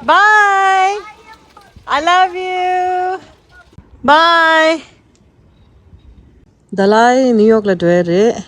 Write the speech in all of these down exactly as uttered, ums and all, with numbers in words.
Bye. I love you. Bye. ད་ལའི་ནིའུ་ཡོག་ལ་འགྲོ་ཡ་རེད།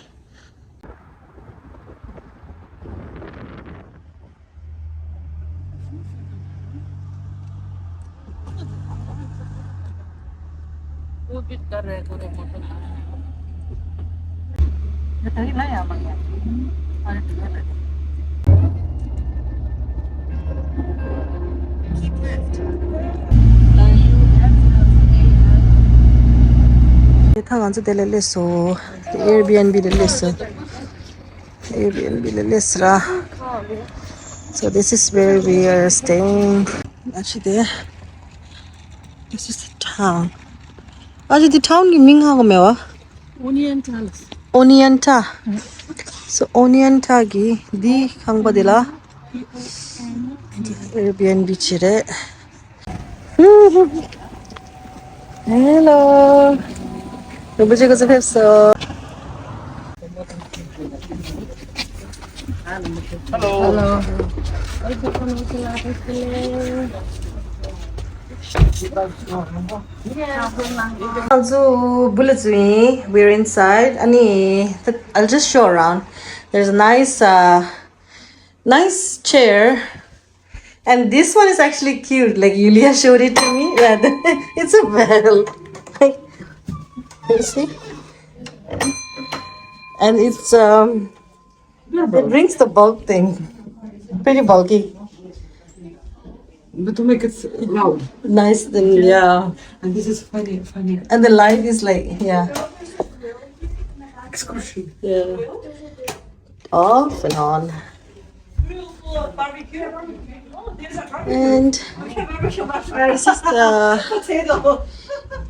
ད་ང་ཚོ་དེ་ལ་སླེབས་སོང་། Airbnb ལ་སླེབས་སོང་། Airbnb ལ་སླེབས་སོང་། So this is where we are staying. Actually, there. This is the town. Actually, the town གི་མིང་ཧ་གོ་མེད་པ། Oneonta. Oneonta. So Oneonta གི་འདི་ཁང་པ་འདི་ལ་Airbnb བྱས་རེད། Hello. རིན་པོ་ཆེ་སྐུ་ཚེ་ཕེབས་སོང་། Hello. Hello. ང་ཚོ་སྦུག་ལ་འཛུལ་ཡིན། We're inside. ཨ་ནི། I'll just show around. There's a nice, uh, nice chair. And this one is actually cute. Like, Yulia showed it to me. It's a bell. You see? And it's, um, it rings the bulk thing. Pretty bulky. But to make it loud. Nice thing, yeah. And this is funny, funny. And the light is like, yeah. Excursion. Yeah. Off and on. And this is the,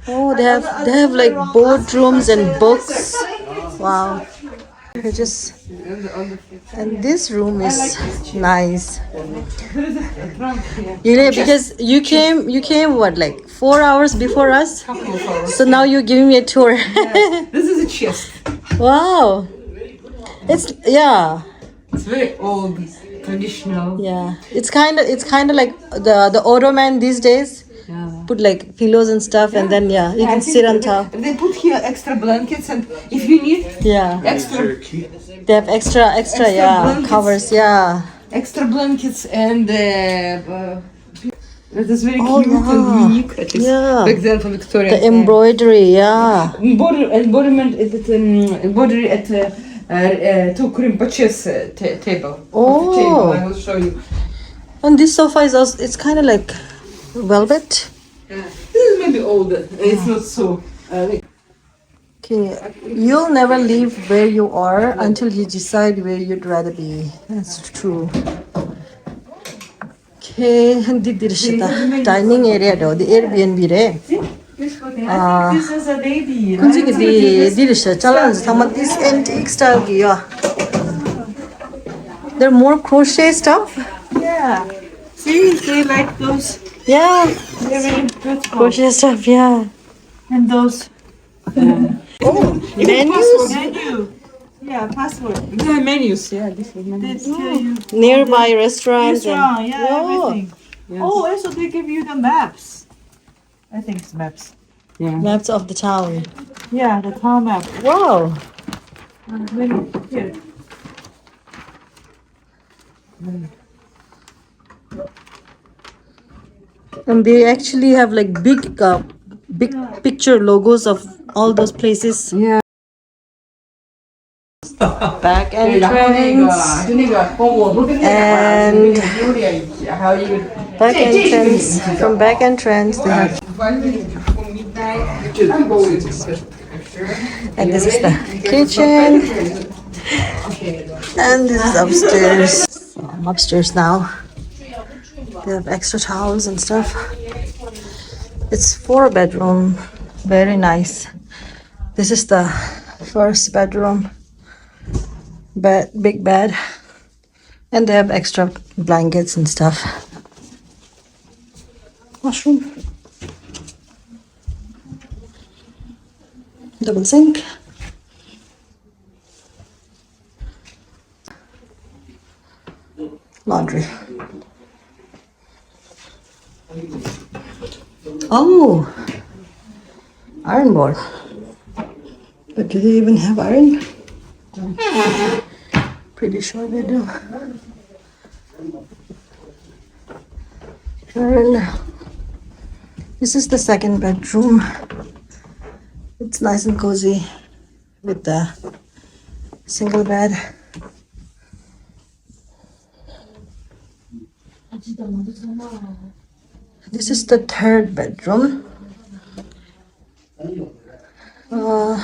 oh, they have, they have like boardrooms and books. Wow. It just, and this room is nice. You know, because you came, you came what, like, four hours before us? So now you're giving me a tour. This is a chest. Wow. It's, yeah. It's very old, traditional. Yeah, it's kind of, it's kind of like the, the Ottoman these days. Yeah. Put like pillows and stuff, and then, yeah, you can sit on top. They put here extra blankets, and if you need, yeah, extra, they have extra, extra, extra, yeah, blankets, covers, yeah. Extra blankets and, uh, uh, it is very cute and unique. It is, yeah, back then for Victoria. The embroidery, yeah. Embroidery, embroiderment is it, um, embroidery at, uh, uh, uh, Tulku Rinpoche's, uh, ta- table. Oh. Table, I will show you. And this sofa is also, it's kind of like velvet. Yeah. This is maybe old. It's not so, uh, like, Okay, you'll never leave where you are until you decide where you'd rather be. That's true. Okay, འདི་འདིར་ཤི་ད། Dining area འདྲ་བོ་འདི་Airbnb རེད། ཨ། This is a lady, right? ཁོང་ཚོ་གི་འདི་འདིར་ཤི་ཅ་ལག་ཚང་མ་this antique style གི་ཡོད། There are more crochet stuff. Yeah. See, they like those. Yeah. Very beautiful. Crochet stuff, yeah. And those. Oh, menus? Menu. Yeah, password. There are menus, yeah, different menus. They tell you nearby restaurants and, restaurant, yeah, everything. Yes. Oh, also they give you the maps. I think it's maps. Yeah. Maps of the town. Yeah, the town map. Wow. Uh, menu here. And they actually have like big, uh, big picture logos of all those places. Yeah. Back entrance. And back entrance. From back entrance, they have. And this is the kitchen. And this is upstairs. So I'm upstairs now. They have extra towels and stuff. It's four bedroom. Very nice. This is the first bedroom. Bed, big bed. And they have extra blankets and stuff. Washroom. Double sink. Laundry. Oh, iron board. But do they even have iron? Pretty sure they do. And this is the second bedroom. It's nice and cozy with the single bed. This is the third bedroom. Uh,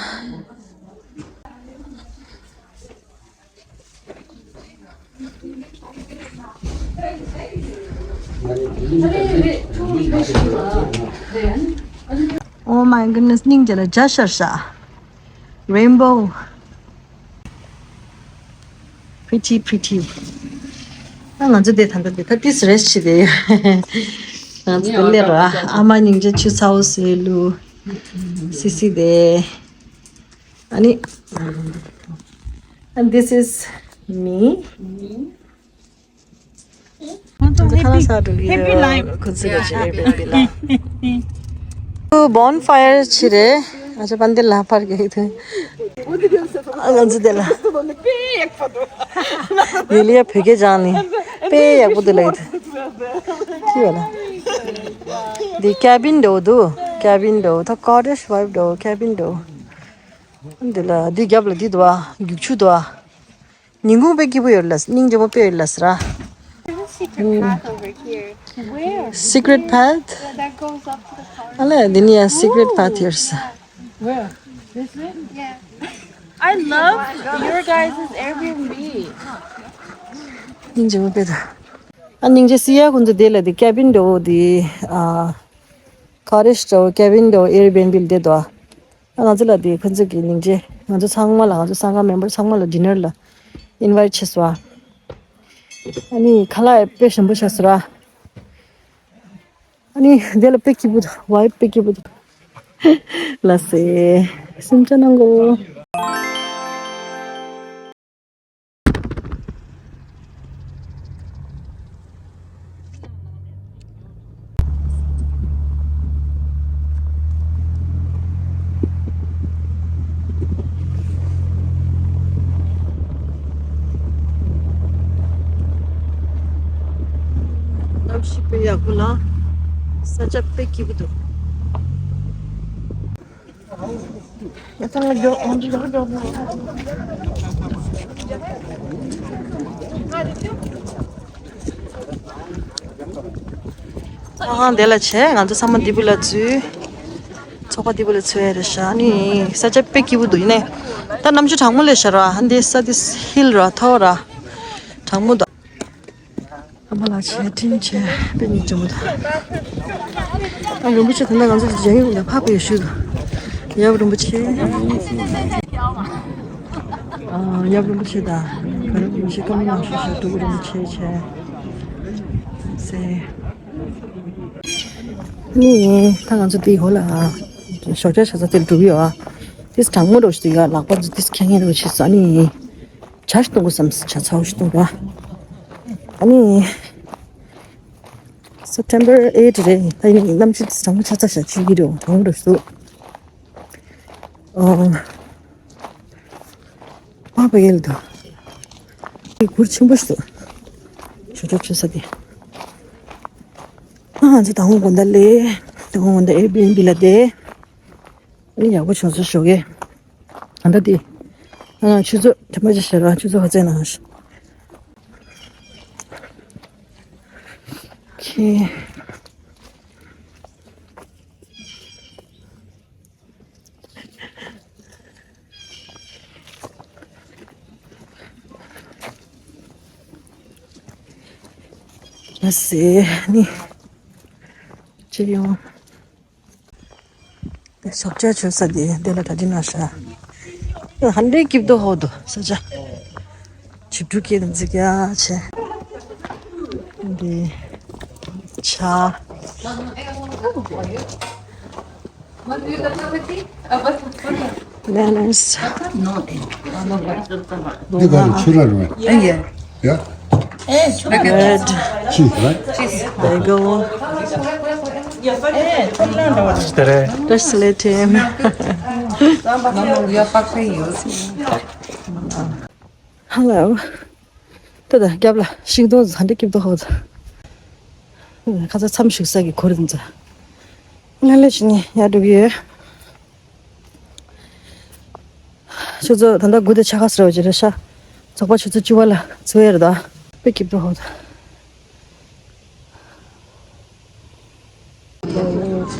Oh my goodness, ཉིན་རྒྱལ་ལ་འཇའ་ཤར་ཤག Rainbow. Pretty, pretty. ཨ་ང་ཚོ་དེ་ད་ལྟ་དེ་ད་ཏིས་རེ་སི་ཊི་བྱེད་དེ་ཡོད། ང་ཚོ་དེ་སླེབས་ར། ཨ་མ་སྙིང་རྗེ་ཆུ་ཚ་བོ་བཟོས་ལུ། སི་སི་དེ། ཨ་ནི། And this is me. ཁོང་ཚོ་ཁ་ལག་ཟ་འགྲོ་གི་ཡོད། ཁོང་ཚོ་གི་ཅི་རེད་པེ་པི་ལ། Bonfire བྱེད་རེད། ཨ་ཅག་པན་དེ་ལ་ཕར་གི་ཐུན། ཨ་ང་ཚོ་དེ་ལ། ཡེ་ལི་ཡ་བོད་སྐད་སྦྱངས་ནི། དཔེ་ཡག་པོ་འདུག་ལབ་ཀྱི་འདུག་ཅི་ཡོད་ལ། འདི་ཀེ་བིན་འདྲ་བོ་འདུག་ཀེ་བིན་འདྲ་བོ། ད་ཀོ་ཊེཇ་ཝའིབ་འདྲ་བོ། ཀེ་བིན་འདྲ་བོ། འདི་ལ་འདི་རྒྱབ་ལ་འདི་འདུག་ཨ། རྒྱུག་ཆུ་འདུག་ཨ། ཉིན་གུང་དཔེ་སྐྱིད་པོ་ཡོད་ལ། སྙིང་རྗེ་མོ་དཔེ་ཡོད་ལ་ཟེར་ཨ། There's a secret path over here. Where? Secret path? Yeah, that goes up to the power. ཨ་ལས་འདི་ནི་ཡ་secret path ཡོད་ཟེར། Where? This way? Yeah. I love your guys' Airbnb. སྙིང་རྗེ་མོ་དཔེ་ད། ཨ་སྙིང་རྗེ་སི་ཡ་ཁོང་ཚོ་དེ་ལ་དེ་ཀེ་བིན་འདྲ་བོ་དེ་ཨ། ཀོ་ཊེཇ་འདྲ་བོ་ཀེ་བིན་འདྲ་བོ་ཨེར་བི་ཨེན་བི་ལ་བསྡད་འདུག་ཨ། ང་ཚོ་ལ་དེ་ཁོང་ཚོ་གི་སྙིང་རྗེ། ང་ཚོ་ཚང་མ་ལ། ང་ཚོ་སང་ག་མེམ་བར་ཚང་མ་ལ་ཌི་ནར་ལ་ཨིན་ཝའིཊ་བྱས་སོང་ཨ། ཨ་ནི་ཁ་ལག་དཔེ་ཞིམ་པོ་བྱས་སོང་ར། ཨ་ནི་དེ་ལ་དཔེ་སྐྱིད་པོ་འདུག་ཝའིབ་དཔེ་སྐྱིད་པོ་འདུག་ལགས་སེ། སེམས་ཅན་ནང་གོ། གནམ་གཤིས་དཔེ་ཡག་པོ་ལ། ས་ཆ་དཔེ་སྐྱིད་པོ་འདུག་ཨ་ཧང་དེ་ལ་བྱས། ང་ཚོ་ཚང་མ་འདི་བུ་ལ་འཛུལ། ཚོགས་པ་འདི་བུ་ལ་འཛུལ་ཡ་རེད་ཤག་ཨ་ནི་ས་ཆ་དཔེ་སྐྱིད་པོ་འདུག་ཡིན་ནའི་ད་གནམ་གཤིས་གྲང་མོ་ལས་ཤར་བ། ཨ་འདི་ས་འདི་ཧིལ་ར་མཐོ་ར་གྲང་མོ་འདུག་ཨ་མ་ལགས་བྱས་སྤྲིན་བྱས་དཔེ་མི་འཇམ་པོ་དང་། ཨ་རིན་པོ་ཆེ་ད་ལྟ་ང་ཚོ་འཇང་ཡུལ་ལ་ཕབ་པའི་ཤུལ་དུ། ཡབ་རིན་པོ་ཆེ། ཨ་ཡབ་རིན་པོ་ཆེ་དང་ག་རེ་རིན་པོ་ཆེ། བཀའ་མོལ་གནང་ཤོག་ཤོག་ཕྲུ་གུ་རིན་པོ་ཆེ་བྱས། སེ། ནི་ད་ང་ཚོ་དེའི་ཧོ་ལ་ཞོགས་ཇ་ཆ་ཚ་དེར་འགྲོ་གི་ཡོད་ཨ། དེས་གྲང་མོ་འགྲོ་ཞིག་ཡོད། ལག་པ་ཚོ་དེས་ཁེངས་ཁེངས་རོ་ཆེ་ས་ནི། ཇ་ཞིག་བཏུང་དགོས་བསམ། ཇ་ཚ་བོ་ཞིག་བཏུང་དགོས། ཨ་ནི། September eight རེད། ད་ཡིན་གནམ་གཤིས་གྲང་མོ་ཆགས་ཚར་ཤག་ཕྱི་གི་རེད། གྲང་མོ་རེད་ཤག་ཨ། ཨ་ཕ་ཡེལ་དང་། དེ་གུར་ཆེན་པོ་ཞིག་འདུག་ཞོགས་ཇ་མཆོད་ས་དེ། ཨ་ང་ཚོ་དང་པོ་དགོང་དག་ལས། དང་པོ་དགོང་དག་ཨེར་བི་ཨེན་བི་ལ་བསྡད། ཨ་ནི་ཡག་པོ་བྱུང་སོང་ཞོགས་ཀས། ད་ལྟ་དེ། ཨ་ཆུ་ཚོད་དྲན་པ་ཅིག་བཞག་ར། ཆུ་ཚོད་ཧ་ཙེ་ན་ཧ་ཤ། ཁེ། ལགས་སེ་ནི། ཅི་ཡོང་། ཞོགས་ཇ་མཆོད་ས་དེ་དེ་ལ་གྲ་སྒྲིག་གནང་ཤག་ཧན་རེ་སྐྱིད་པོ་ཧོ་དུ་ས་ཆ། ཆིབས་འགྲུལ་སྐྱེལ་དུ་འཛེག་ཡ་བྱས། འདི་ཇ། Banners. You got a churro, right? Yeah. Yeah? Bread. Cheese, right? Bagel. Hello. ད་ད་རྒྱབ་ལ་ཤིང་སྡོང་ཟ་འདྲ་སྐྱིབས་ཏོ་ཧོ། ཁ་ཚ་མཚམས་ཞུགས་ས་གི་གོ་རིམ་ཚ། ལ་ལ་ཞིག་ནི་ཡར་འགྲོ་གི་ཡོད། ཆུ་ཚོད་ད་ལྟ་དགུ་དང་ཕྱེད་ཀ་ཟེར་བ་ཅིག་རེད་ཤག་རྫོགས་པ་ཆུ་ཚོད་བཅུ་པ་ལ་འཚོལ་ཡ་རེད་ད། དཔེ་སྐྱིད་པོ་ཧོ་ད། ཕ་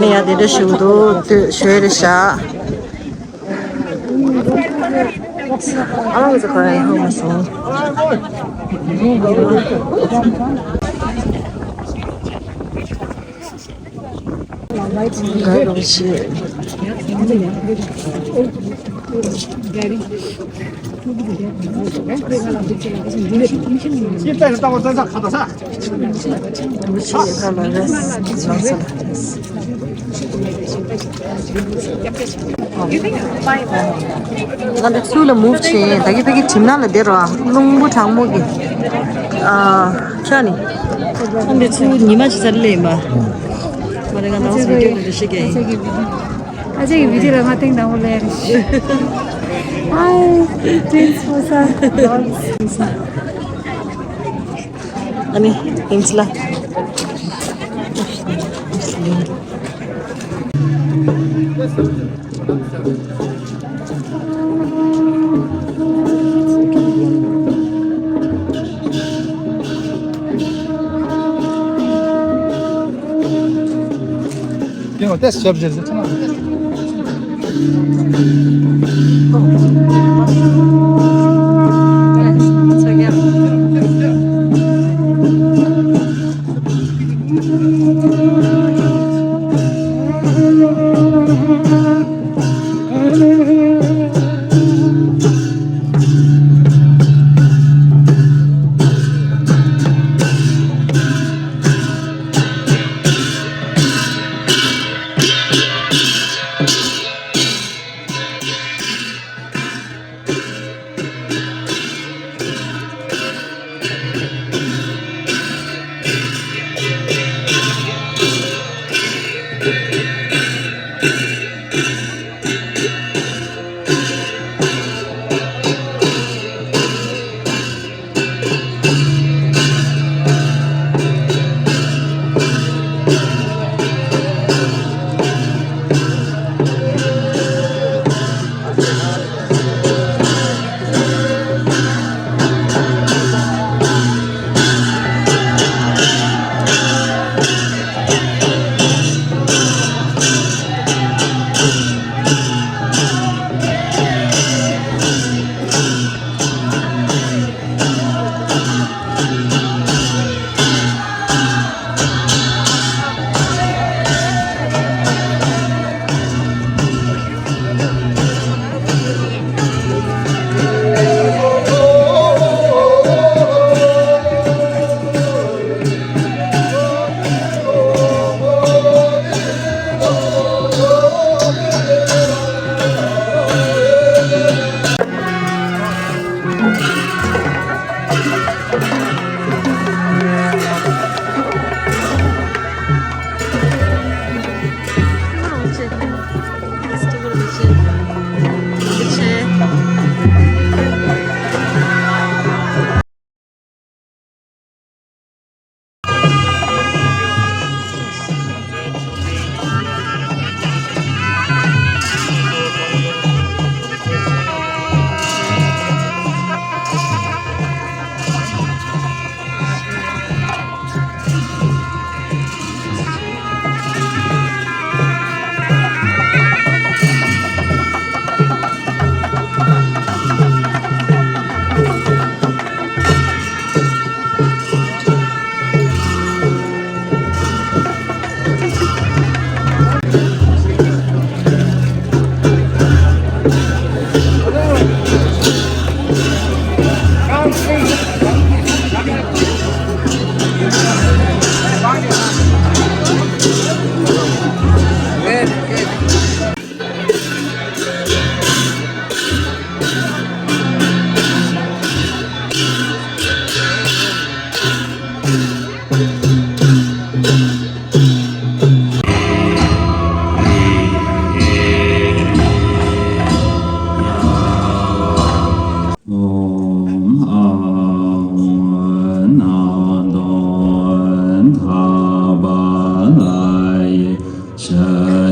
ནས་ཡ་དེ་འདྲ་ཞུ་འདུག་དུས་ཞུ་ཡ་རེད་ཤག་ཨ་མ་གི་ཚོ་ག་རེ་ཧ་མ་སོང་། ག་རེ་ཞིག་ང་འདི་ཚུར་ལ་མུབ་བྱས། ད་གི་ཕ་གི་གྲིབ་ནག་ལ་བསྡད་རོགས། རླུང་བུ་གྲང་མོ་གི། ཨ། ཁྱོད་ནི། ང་འདི་ཚུར་ཉི་མ་ཅིག་ཚར་ལས་ཡིན་པ། མ་རེད། ང་ནང་སུ་བི་ཌིའོ་ལ་འདི་ཤེས་ཀྱི་ཡིན། ཨ་ཅག་གི་བི་ཌིའོ་ལ་ང་སྟེང་དང་པོ་ལ་ཡར་ཞུ། ཨའི། ཏིན་སོ་ས། ཨ་ནི་ཨིན་ཅི་ལ།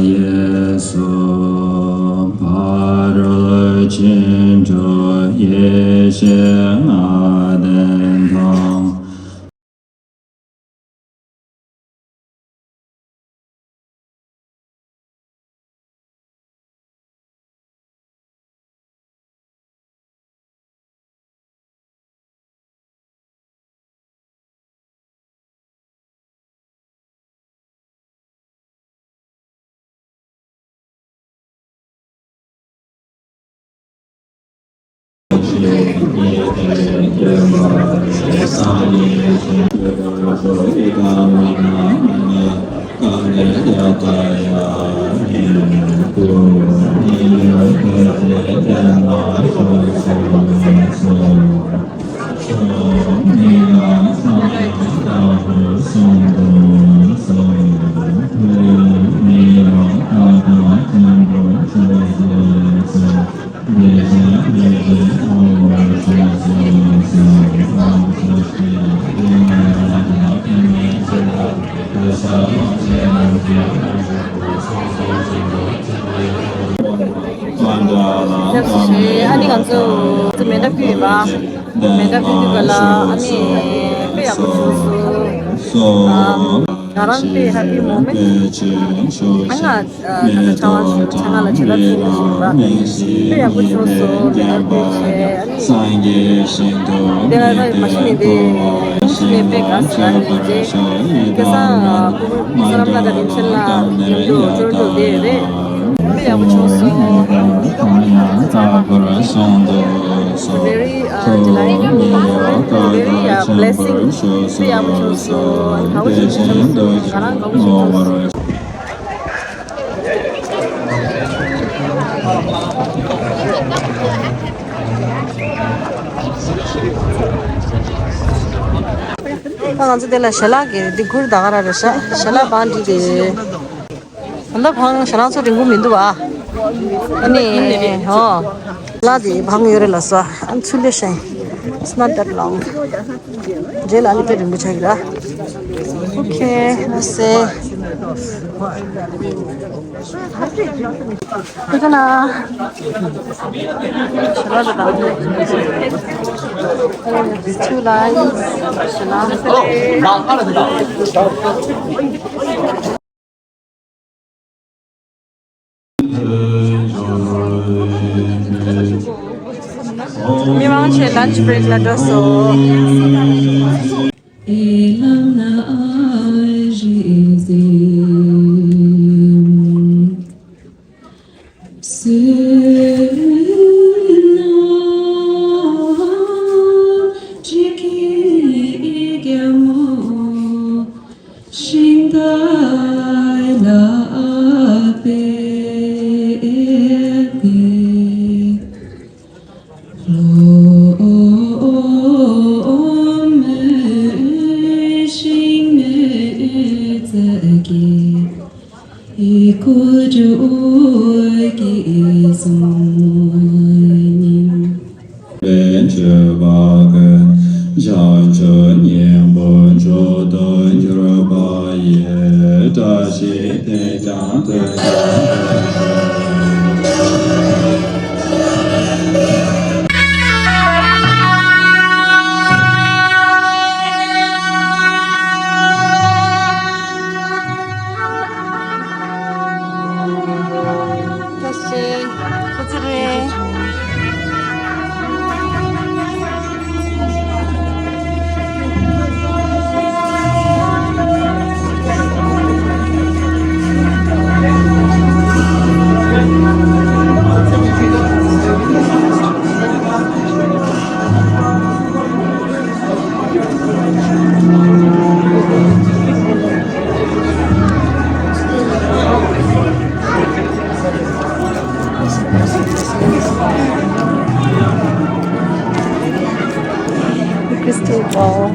གཡས་སུ་ཕ་རོལ་ཕྱིན་དྲུག་ཡེ་ཤེས་ལྔ་ལྡན་དང་། ཨ་ནི་ང་ཚོ་མེ་མདའ་ཕུལ་ཡོད་པ། མེ་མདའ་ཕུལ་དུས་ག་ལ་ཨ་ནི་དཔེ་ཡག་པོ་བྱུང་སོང་། ང་རང་དཔེ་ཧ་པི་མོ་མེད། ཨ་ང་ད་ལྟ་ཆང་ཆང་ལ་ཇི་ལ་ཕུལ་བཞིན་པ། དཔེ་ཡག་པོ་བྱུང་སོང་། མེ་མདའ་ཕུལ་བྱས་ཨ་ནི་དེ་ལ་ད་མ་གཞི་ནས་དེ་མ་གཞི་ནས་དཔེ་དགའ་ས་ཨ་ནི་དེ་སྐལ་བཟང་ཕུར་བུ་བསོད་ནམས་ལགས་དང་རིན་ཆེན་ལགས་མཉམ་དུ་ཅོ་ཅོ་བསྡད་ཡོད་རེད། དཔེ་ཡག་པོ་བྱུང་སོང་། Very, uh, delightful, very, uh, blessing. དཔེ་ཡག་པོ་བྱུང་སོང་། དགའ་པོ་ཞིག་བྱུང་སོང་། ང་རང་དགའ་པོ་ཞིག་བྱུང་སོང་། ད་ང་ཚོ་དེ་ལ་ཞལ་ལག་གི་འདི་ཁུར་ད་ག་ར་རེད་ཤག་ཞལ་ལག་བང་སྒྲིག་དེ། ད་ལྟ་བང་ཞེ་དྲག་ཚོ་རིང་པོ་མི་འདུག་བ། ཨ་ནི་ཧོ། ལ་དེ་བང་ཡོད་རེད་ལ་སོ། ཨ་ཚུལ་ལས་ཤེས། It's not that long. རྗེས་ལ་ཨ་ནི་དཔེ་རིང་པོ་ཆགས་ཀྱི་ར། Okay, let's see. ཁྱེད་ཚོ་ན། ཞེ་དྲག་ཚོ་དང་། These two lines. ཞེ་དྲག་ཚོ། མི་མང་ཆེ་lunch break ལ་འགྲོ་སོང་། ཤིང་རྟ་ལ་དཔེ་དཔེ། ལོ་མོ་ཤིང་མོ་རྩྭ་སྐྱེས། ཡི་གེ་འབྲུ་གི་གཟུགས་བརྙན། པའི་སྤྱོད་པ་ཀུན། བྱང་ཆུབ་སྙིང་པོ་མཆོག་ཏུ་གྱུར་པ་ཡི། བཀྲ་ཤིས་དེས་ཀྱང་དོན་ཀུན། Crystal ball.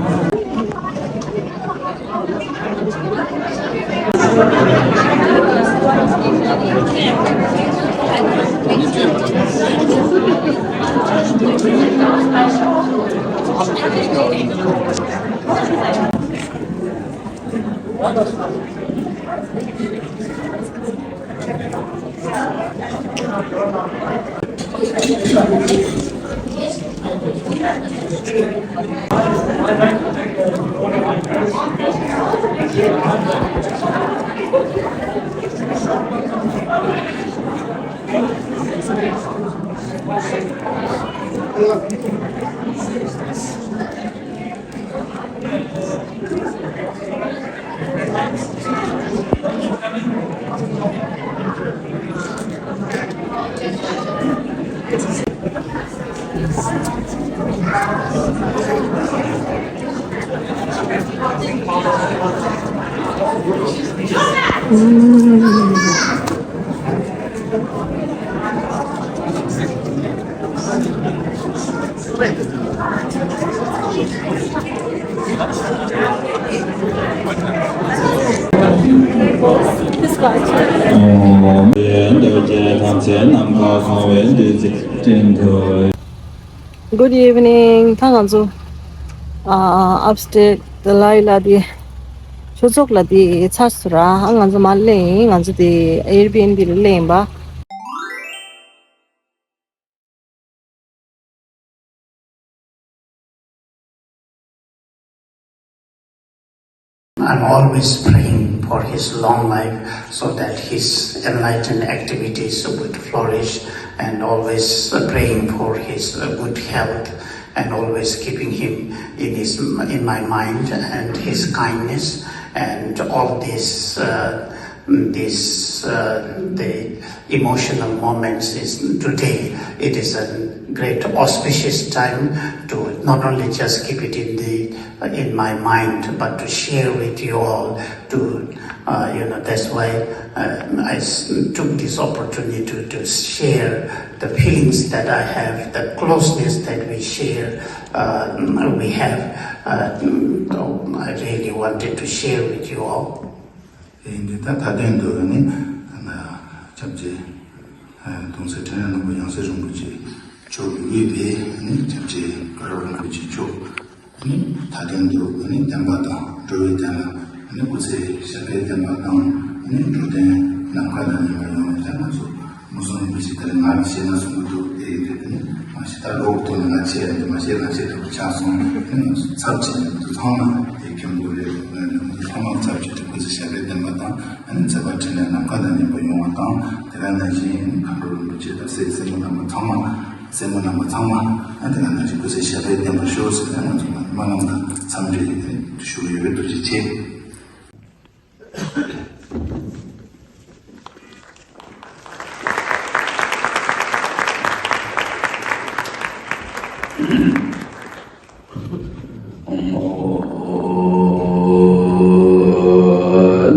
Good evening. ད་ང་ཚོ་ཨ་upstate དེ་ལ་ཡི་ལ་དེ་ཆོས་ཚོགས་ལ་དེ་ཚར་སོང་ར། ཨ་ང་ཚོ་མར་སླེབས་ཡིན། ང་ཚོ་དེ་Airbnb ལ་སླེབས་ཡིན་པ། I'm always praying for his long life so that his enlightened activities would flourish, and always praying for his uh, good health, and always keeping him in his in my mind, and his kindness and all this uh, this uh, the emotional moments is today. It is a great auspicious time to not only just keep it in the in my mind, but to share with you all. To uh, you know, that's why uh, I s- took this opportunity to, to share the feelings that I have, the closeness that we share, uh, we have. Uh, so I really wanted to share with you all. དེ་ཡིན་དུས་ད་མཐའ་དོན་དུ་ནི་སྐྱབས་རྗེ་གདུང་སྲས་ཕྲེང་ཡང་ནོར་བུ་ཡང་སྲིད་རིན་པོ་ཆེ་མཆོག་གི་དབུས་པའི་ནི་སྐྱབས་རྗེ་ཀ་རོ་རིན་པོ་ཆེ་མཆོག་ནི་མཐའ་དོན་དུ་ནི་བདེན་པ་དང་འགྲོ་བའི་དོན་ལ་ནི་སྐུ་ཚེ་ཞབས་པད་བརྟན་པ་དང་ནི་འགྲོ་དོན་ནམ་མཁའ་དང་མཉམ་པ་ཡོང་བའི་དོན་ལ་སོགས། མུ་སོང་མི་ཞིག་ད་ང་ཤེས་ན་སོང་གི་འདུག་དེ་ཡིན་དུས་ནི་མ་ཤེས་ད་ལོག་ཏུ་ང་ཆེ་ཡང་མ་ཤེས་ང་ཆེ་ཐུབ་ཆགས་སོང་། ནི་ཚབ་བྱས་ནས་མི་ཚང་མ་དེ་མཁན་པོ་རེད། ནི་མི་ཚང་མ་ཚབ་བྱས་ཏེ་སྐུ་ཚེ་ཞབས་པད་བརྟན་པ་དང་ནི་ཚེ་བ་འཕྲིན་ལས་ནམ་མཁའ་དང་མཉམ་པ་ཡོང་བ་དང་། དེ་ག་ནང་བཞིན་མཁའ་འགྲོ་རིན་པོ་ཆེ་དང་སྲས་སྲས་མོ་རྣམ་པ་ཚང་མ་སྲས་མོ་རྣམ་པ་ཚང་མ་དེ་ག་ནང་བཞིན་སྐུ་ཚེ་ཞབས་པད་བརྟན་པར་ཤོག་ཟེར་ནས་ང་ཚོ་སྨོན་ལམ་དང་འཚམས་འདྲི་ཞུ་གི་ཡོད། ཐུགས་རྗེ་ཆེ།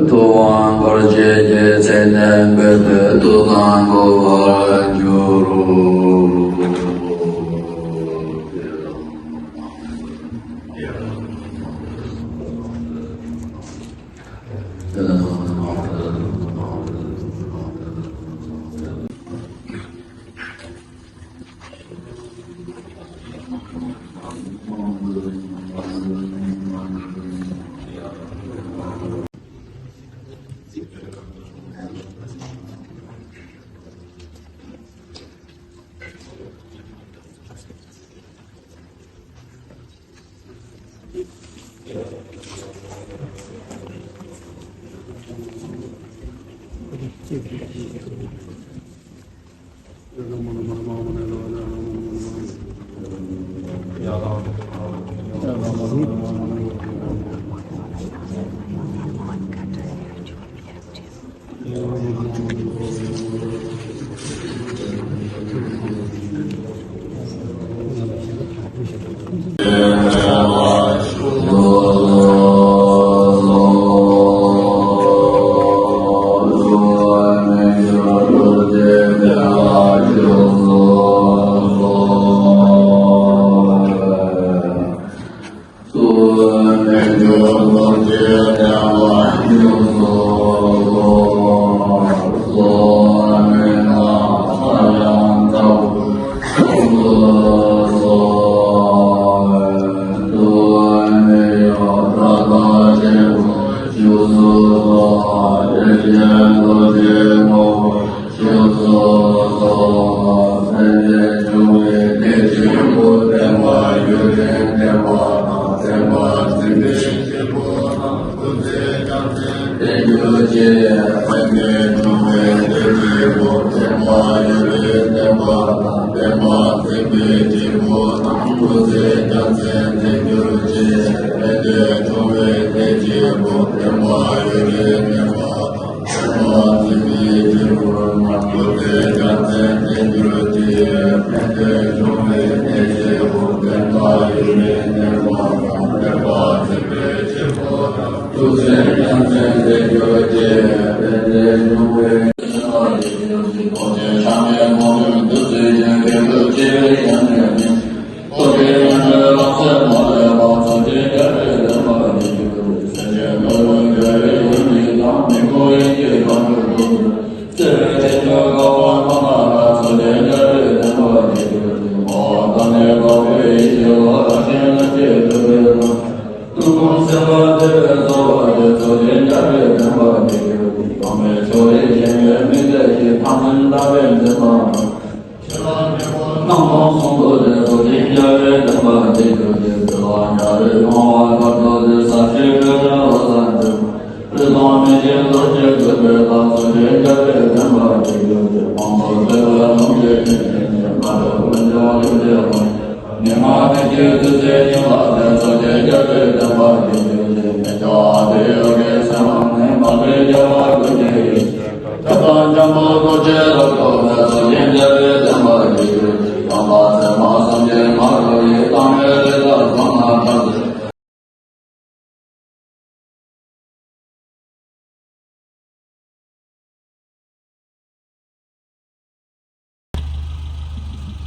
ཐུབ་དབང་འཁོར་བཅས་ཀྱི་ཚེ་འདས་ཀུན་ཏུ་ཐུགས་དམ་བསྐུལ་བར་འགྱུར་རོ།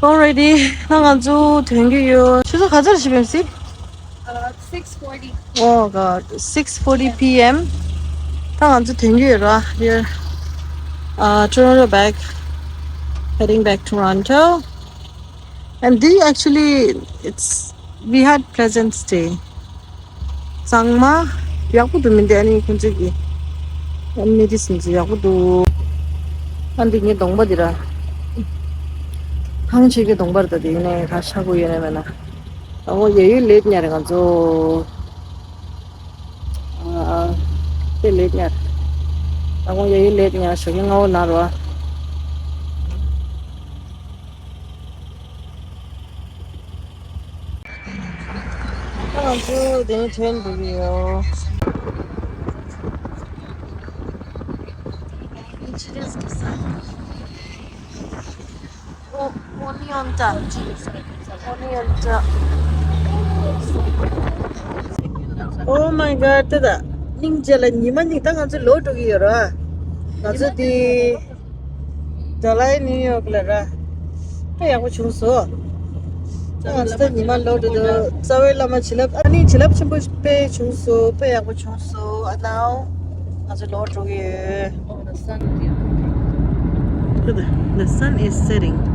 Alrighty, ད་ང་ཚོ་ཐོན་གྱི་ཡོད། ཆུ་ཚོད་ག་ཚོད་ཞིག་ཕེབས་སྲིད། Uh, six forty. Oh God, six forty p.m. ད་ང་ཚོ་ཐོན་གྱི་ཡོད་ར། We're uh, Toronto back, heading back Toronto. And they actually, it's, we had pleasant stay. ཚང་མ་ཡག་པོ་འདུག་མི་འདུག་ཨ་ནི་ཁོང་ཚོས་ཀྱི་ཨ་ནི་དེ་སིན་ཚོ་ཡག་པོ་འདུག་ཨ་འདི་ངའི་གདོང་པ་འདི་ར། ཐང་ཆད་ཀྱི་གདོང་པ་རེད། ད་དེ་ནས་ག་ཆག་གི་ཡོད་ན་མེད་ན། ཨ་ངོ་ཡ་ཡུལ་ལེབ་ཉ་རེད་ང་ཚོ། ཨ་དེ་ལེབ་ཉ་རེད། ཨ་ངོ་ཡ་ཡུལ་ལེབ་ཉ་ཞོགས་ཀྱི་སྔ་བོ་ན་རོ། ང་ཚོ་དེ་ནས་ཐོན་འགྲོ་གི་ཡོད། ཨོ་ཨོ་ནི་ཡོན་ཏ། ཨོ་ནི་ཡོན་ཏ། Oh my God, ད་ད། སྙིང་རྗེ་ལ་ཉི་མ་གཉིས་ད་ང་ཚོ་ལོག་འགྲོ་གི་ཡོད་ར། ང་ཚོ་དེ། ཌ་ལའི་ནིའུ་ཡོག་ལ་ར། དཔེ་ཡག་པོ་བྱུང་སོང་། ཨ་ང་ཚོ་ད་ཉི་མ་ལོག་འགྲོ་འདུག་རྩ་བའི་བླ་མ་བྱིན་རླབས་ཨ་ནི་བྱིན་རླབས་ཆེན་པོ་དཔེ་བྱུང་སོང་། དཔེ་ཡག་པོ་བྱུང་སོང་། ཨ་ནའོ་ང་ཚོ་ལོག་འགྲོ་གི་ཡོད། The sun is setting.